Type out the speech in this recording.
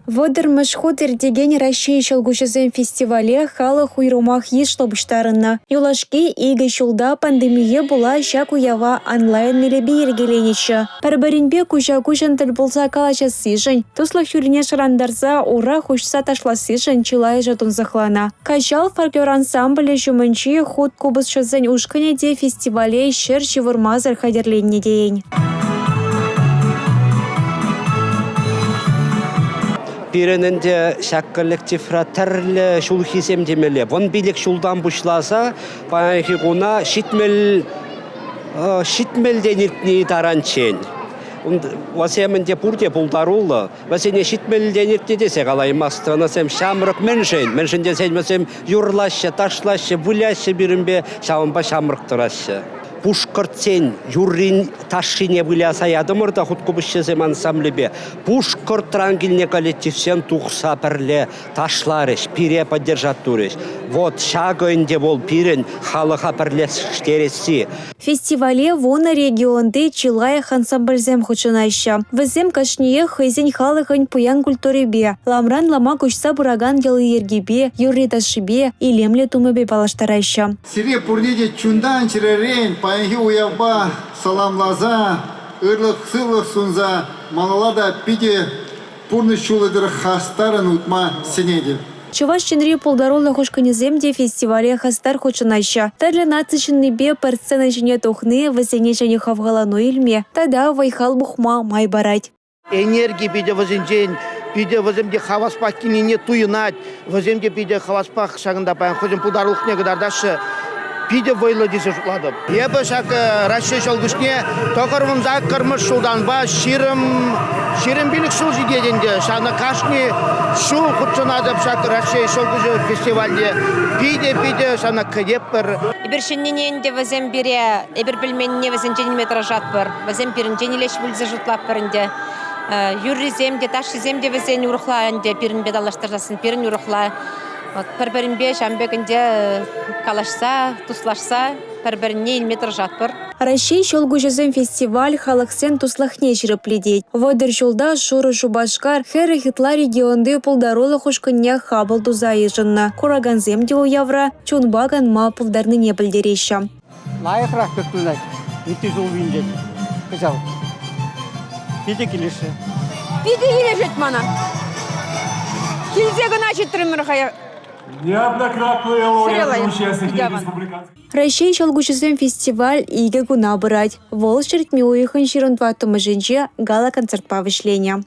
30-мӗш хут иртекен Раҫҫей ҫӑлкуҫӗсем фестивале халӑх уйрӑмах йышлӑ пуҫтарӑннӑ. Юлашки икӗ ҫулта пандемие пула ҫак уява онлайн мелӗпе йӗркеленӗччӗ. Пӗр-пӗринпе куҫа-куҫӑн тӗл пулса калаҫассишӗн, туслӑх юррине шӑрантарса ура хуҫса ташлассишӗн чылайӑшӗ тунсӑхланӑ. Каҫал фольклор ансамблӗ ҫумӗнчи хут купӑсҫӑсен ушкӑнӗ те фестивале ҫӗр ҫывӑрмасӑр хатӗрленнӗ тейӗн. Пирӗн ӗнтӗ ҫак коллективра тӗрлӗ ҫулхисем темелле. 15 ҫултан пуҫласа паянхи куна 70 ҫитмӗлтен иртни таранччен. Вӗсем ӗнтӗ пурте пултаруллӑ. Вӗсене ҫитмӗлтен иртнӗ тесе калаймастӑн. Вӗсем ҫамрӑк мӗншӗн? Мӗншӗн тесен вӗсем юрлаҫҫӗ, ташлаҫҫӗ, выляҫҫӗ пирӗнпе, ҫавӑнпа ҫамрӑк тӑраҫҫӗ. Пушкӑртсен юррин ташшине выляса ятӑмӑр та хуткупӑсҫӑсем ансамблӗпе. Пушкӑртран килнӗ коллективсем тухса пӗрле ташларӗҫ, пире поддержать турӗҫ. Вот ҫакӑ ӗнтӗ вӑл пирӗн халӑха пӗрлештересси. Фестивале вунӑ регионти чи лайӑх ансамбльсем хутшӑнаҫҫӗ. Вӗсем кашниех хӑйсен халӑхӗн пуян культурипе, ламран лама куҫса пыракан йӑли-йӗркипе, юрри-ташшипе, илемлӗ тумӗпе паллаштараҫҫӗ. Сире пурне те чунтан-чӗререн паянхи уявпа саламласа, ырлӑх-сывлӑх сунса малалла та питӗ пурнӑҫ ҫулӗ тӑрӑх хастаррӑн утма сӗнетӗп. Чӑваш Енри пултарулӑх ушкӑнӗсем те фестивале хастар хутшӑнаҫҫӗ. Тӗрлӗ наци ҫыннипе пӗр сцена ҫине тухни вӗсене ҫӗнӗ хавхалану илме тата вӑй-хал пухма май парать. Энерги питӗ вӗсенчен, питӗ вӗсем те хаваспах килнине туйӑнать. Вӗсем те питӗ хаваспах ҫакӑнта паян хӑйсен пултарулӑхне кӑтартаҫҫӗ. Питӗ вӑйлӑ тесе шутлатӑп. Эпӗ ҫак Раҫҫей ҫӑлкуҫне 98-мӗш ҫултанпа 20 25 ҫул ҫитет ӗнтӗ. Ҫавна кашни ҫул хутшӑнатӑп ҫак Раҫҫей ҫӑлкуҫӗ фестивальте. Питӗ-питӗ ҫавна кӗтетпӗр. Эпир ҫӗннине ӗнтӗ вӗсем пире, эпир пӗлменнине вӗсенчен илме тӑрӑшатпӑр. Вӗсем пирӗнчен илеҫ пуль тесе шутлатпӑр ӗнтӗ. Юррисем те, ташшисем те вӗсен урӑхла ӗнтӗ пирӗнпе танлаштарсассӑн пирӗн урӑхла. Вот пӗр-пӗринпе ҫавӑн пек ӗнтӗ калаҫса, туслашса пӗр-пӗрне илме тӑрӑшатпӑр. Раҫҫей ҫӑлкуҫӗсем фестиваль халӑхсен туслӑхне ҫирӗплетет. 30 ҫулта Шурӑ Шупашкар 40 ытла регионти пултарулӑх ушкӑнне хапӑл туса йышӑннӑ. Куракансем те уявра чунпа канма пултарнине пӗлтереҫҫӗ. Лайӑхрах пек туйӑнать ытти ҫулхинчен кӑҫал. Питӗ килӗшрӗ. Питӗ килӗшет мана. Килсе кӑна ҫитрӗмӗр-ха. Неоднократные лауреаты участники республиканских Раҫҫей ҫӑлкуҫӗсем фестиваль икӗ куна пырать. Вӑл ҫӗртме уйӑхӗн 24-мӗшӗнче гала-концертпа вӗҫленӗ.